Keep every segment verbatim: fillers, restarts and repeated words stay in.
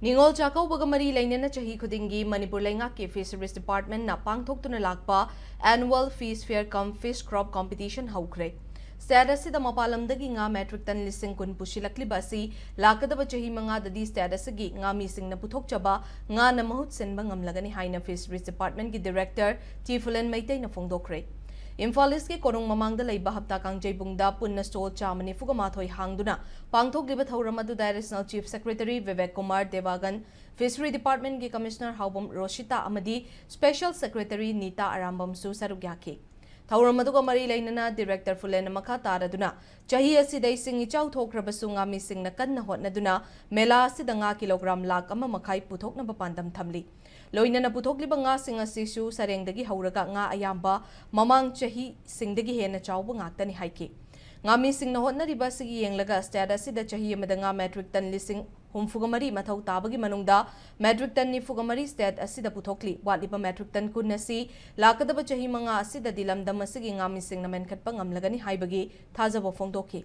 ꯅꯤꯉꯣꯜ ꯆꯥꯛꯀꯧꯕꯒ ꯃꯔꯤ ꯂꯩꯅꯅ ꯆꯍꯤ ꯈꯨꯗꯤꯡꯒꯤ ꯃꯅꯤꯄꯨꯔ ꯂꯩꯉꯥꯛꯀꯤ Fisheries Departmentꯅ ꯄꯥꯡꯊꯣꯛꯇꯨꯅ ꯂꯥꯛꯄ Annual Fish Fair cum Fish Crop Competition ꯍꯧꯈ꯭ꯔꯦ꯫ State ꯑꯁꯤꯗ ꯃꯄꯥꯟ ꯂꯝꯗꯒꯤ ꯉꯥ metric ton ꯂꯤꯁꯤꯡ ꯀꯨꯟ ꯄꯨꯁꯤꯜꯂꯛꯂꯤꯕ ꯑꯁꯤ ꯂꯥꯛꯀꯗꯕ ꯆꯍꯤ ꯃꯉꯥꯗꯗꯤ state ꯑꯁꯤꯒꯤ ꯉꯥꯃꯤꯁꯤꯡꯅ ꯄꯨꯊꯣꯛꯆꯕ ꯉꯥꯅ ꯃꯍꯨꯠ ꯁꯤꯟꯕ ꯉꯝꯂꯒꯅꯤ ꯍꯥꯏꯅ Fisheries Departmentꯀꯤ Director ꯇꯤ ꯐꯨꯂꯦꯟ ꯃꯩꯇꯩꯅ ꯐꯣꯡꯗꯣꯛꯈ꯭ꯔꯦ꯫ ꯏꯝꯐꯥꯜ Eastꯀꯤ ꯀꯣꯅꯨꯡ ꯃꯃꯥꯡꯗ ꯂꯩꯕ ꯍꯞꯇꯥ ꯀꯥꯡꯖꯩꯕꯨꯡꯗ ꯄꯨꯟꯅ stall ꯆꯥꯃ ꯅꯤꯐꯨꯒ ꯃꯥꯊꯣꯏ ꯍꯥꯡꯗꯨꯅ ꯄꯥꯡꯊꯣꯛꯂꯤꯕ ꯊꯧꯔꯝ ꯑꯗꯨꯗ Additional Chief Secretary Bibek Kumar ꯗꯦꯕꯥꯒꯟ, Fishery Departmentꯀꯤ Commissioner ꯍꯥꯎꯕꯝ ꯔꯣꯁꯤꯇꯥ ꯑꯃꯗꯤ Special Secretary ꯅꯤꯇꯥ ꯑꯔꯥꯝꯕꯝꯁꯨ ꯁꯔꯨꯛ ꯌꯥꯈꯤ꯫ ꯊꯧꯔꯝ ꯑꯗꯨꯒ ꯃꯔꯤ ꯂꯩꯅꯅ Director ꯐꯨꯂꯦꯟꯅ ꯃꯈꯥ ꯇꯥꯔꯗꯨꯅ, ꯆꯍꯤ ꯑꯁꯤꯗ ꯏꯁꯤꯡ ꯏꯆꯥꯎ ꯊꯣꯛꯈ꯭ꯔꯕꯁꯨ ꯉꯥꯃꯤꯁꯤꯡꯅ ꯀꯟꯅ ꯍꯣꯠꯅꯗꯨꯅ ꯃꯦꯂꯥ ꯑꯁꯤꯗ ꯉꯥ ꯀꯤꯂꯣꯒ꯭ꯔꯥꯝ ꯂꯥꯈ ꯑꯃ ꯃꯈꯥꯏ ꯄꯨꯊꯣꯛꯅꯕ ꯄꯥꯟꯗꯝ ꯊꯝꯂꯤ꯫ ꯂꯣꯏꯅꯅ ꯄꯨꯊꯣꯛꯂꯤꯕ ꯉꯥꯁꯤꯡ ꯑꯁꯤꯁꯨ ꯁꯔꯦꯡꯗꯒꯤ ꯍꯧꯔꯒ ꯉꯥ ꯑꯌꯥꯝꯕ ꯃꯃꯥꯡ ꯆꯍꯤꯁꯤꯡꯗꯒꯤ ꯍꯦꯟꯅ ꯆꯥꯎꯕ ꯉꯥꯛꯇꯅꯤ ꯍꯥꯏꯈꯤ꯫ ꯉꯥꯃꯤꯁꯤꯡꯅ ꯍꯣꯠꯅꯔꯤꯕ ꯑꯁꯤꯒꯤ ꯌꯦꯡꯂꯒ state ꯑꯁꯤꯗ ꯆꯍꯤ ꯑꯃꯗ ꯉꯥ metric ton ꯂꯤꯁꯤꯡ ꯍꯨꯝꯐꯨꯒ ꯃꯔꯤ ꯃꯊꯧ ꯇꯥꯕꯒꯤ ꯃꯅꯨꯡꯗ metric ton ꯅꯤꯐꯨꯒ ꯃꯔꯤ state ꯑꯁꯤꯗ ꯄꯨꯊꯣꯛꯂꯤ꯫ ꯋꯥꯠꯂꯤꯕ metric ton ꯀꯨꯟ ꯑꯁꯤ ꯂꯥꯛꯀꯗꯕ ꯆꯍꯤ ꯃꯉꯥ ꯑꯁꯤꯗꯗꯤ ꯂꯝꯗꯝ ꯑꯁꯤꯒꯤ ꯉꯥꯃꯤꯁꯤꯡꯅ ꯃꯦꯟꯈꯠꯄ ꯉꯝꯂꯒꯅꯤ ꯍꯥꯏꯕꯒꯤ ꯊꯥꯖꯕ ꯐꯣꯡꯗꯣꯛꯈꯤ꯫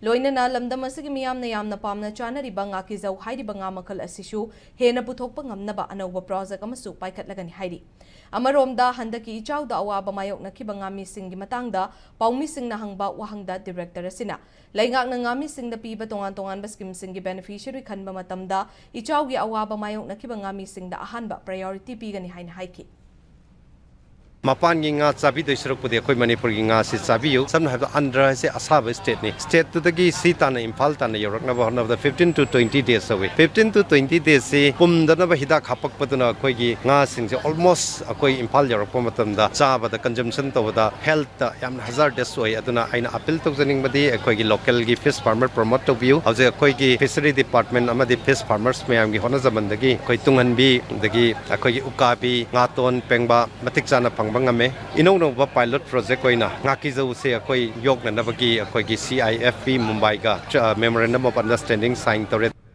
ꯂꯣꯏꯅꯅ ꯂꯝꯗꯝ ꯑꯁꯤꯒꯤ ꯃꯤꯌꯥꯝꯅ ꯌꯥꯝꯅ ꯄꯥꯝꯅ ꯆꯥꯅꯔꯤꯕ ꯉꯥꯀꯤꯖꯧ ꯍꯥꯏꯔꯤꯕ ꯉꯥ ꯃꯈꯜ ꯑꯁꯤꯁꯨ ꯍꯦꯟꯅ ꯄꯨꯊꯣꯛꯄ ꯉꯝꯅꯕ ꯑꯅꯧꯕ project ꯑꯃꯁꯨ ꯄꯥꯏꯈꯠꯂꯒꯅꯤ ꯍꯥꯏꯔꯤ꯫ ꯑꯃꯔꯣꯝꯗ, ꯍꯟꯗꯛꯀꯤ ꯏꯆꯥꯎꯗ ꯑꯋꯥꯕ ꯃꯥꯌꯣꯛꯅꯈꯤꯕ ꯉꯥꯃꯤꯁꯤꯡꯒꯤ ꯃꯇꯥꯡꯗ ꯄꯥꯎꯃꯤꯁꯤꯡꯅ ꯍꯪꯕ ꯋꯥꯍꯪꯗ Director ꯑꯁꯤꯅ, ꯂꯩꯉꯥꯛꯅ ꯉꯥꯃꯤꯁꯤꯡꯗ ꯄꯤꯕ ꯇꯣꯉꯥꯟ ꯇꯣꯉꯥꯟꯕ schemeꯁꯤꯡꯒꯤ beneficiary ꯈꯟꯕ ꯃꯇꯝꯗ ꯏꯆꯥꯎꯒꯤ ꯑꯋꯥꯕ ꯃꯥꯌꯣꯛꯅꯈꯤꯕ ꯉꯥꯃꯤꯁꯤꯡꯗ ꯑꯍꯥꯟꯕ priority ꯄꯤꯒꯅꯤ ꯍꯥꯏꯅ ꯍꯥꯏꯈꯤ꯫ ꯃꯄꯥꯟꯒꯤ ꯉꯥ ꯆꯥꯕꯤꯗꯣꯏ ꯁꯔꯨꯛꯄꯨꯗꯤ ꯑꯩꯈꯣꯏ ꯃꯅꯤꯄꯨꯔꯒꯤ ꯉꯥꯁꯤ ꯆꯥꯕꯤꯌꯨ꯫ ꯁꯝꯅ ꯍꯥꯏꯔꯕꯗ, ꯑꯟꯙ꯭ꯔ ꯍꯥꯏꯁꯦ ꯑꯁꯥꯕ stateꯅꯤ꯫ Stateꯇꯨꯗꯒꯤ ꯁꯤ ꯇꯥꯟꯅ, ꯏꯝꯐꯥꯜ ꯇꯥꯟꯅ ꯌꯧꯔꯛꯅꯕ ꯍꯣꯠꯅꯕꯗ fifteen to twenty days ꯂꯧꯏ꯫ Fifteen to twenty daysꯁꯤ ꯄꯨꯝꯗꯅꯕ ꯍꯤꯗꯥꯛ ꯍꯥꯞꯄꯛꯄꯗꯨꯅ ꯑꯩꯈꯣꯏꯒꯤ ꯉꯥꯁꯤꯡꯁꯦ almost ꯑꯩꯈꯣꯏ ꯏꯝꯐꯥꯜ ꯌꯧꯔꯛꯄ ꯃꯇꯝꯗ ꯆꯥꯕꯗ, consumption ꯇꯧꯕꯗ healthꯇ ꯌꯥꯝꯅ hazardous ꯑꯣꯏ꯫ ꯑꯗꯨꯅ ꯑꯩꯅ appeal ꯇꯧꯖꯅꯤꯡꯕꯗꯤ ꯑꯩꯈꯣꯏꯒꯤ localꯒꯤ fish farmer promote ꯇꯧꯕꯤꯌꯨ꯫ ꯍꯧꯖꯤꯛ ꯑꯩꯈꯣꯏꯒꯤ Fishery Department ꯑꯃꯗꯤ fish farmers ꯃꯌꯥꯝꯒꯤ ꯍꯣꯠꯅꯖꯃꯟꯗꯒꯤ ꯑꯩꯈꯣꯏ ꯇꯨꯡꯍꯟꯕꯤ, ꯑꯗꯒꯤ ꯑꯩꯈꯣꯏꯒꯤ ꯎꯀꯥꯕꯤ, ꯉꯥꯇꯣꯟ, ꯄꯦꯡꯕꯥ ꯃꯇꯤꯛ ꯆꯥꯅ ꯐꯪꯕ ꯉꯝꯃꯦ꯫ ꯏꯅꯧ ꯅꯧꯕ pilot project ꯑꯣꯏꯅ ꯉꯥꯀꯤꯖꯧꯁꯦ ꯑꯩꯈꯣꯏ ꯌꯣꯛꯅꯅꯕꯒꯤ ꯑꯩꯈꯣꯏꯒꯤ C I F P ꯃꯨꯝꯕꯥꯏꯒ, ꯑ, memorandum of understanding sign ꯇꯧꯔꯦ꯫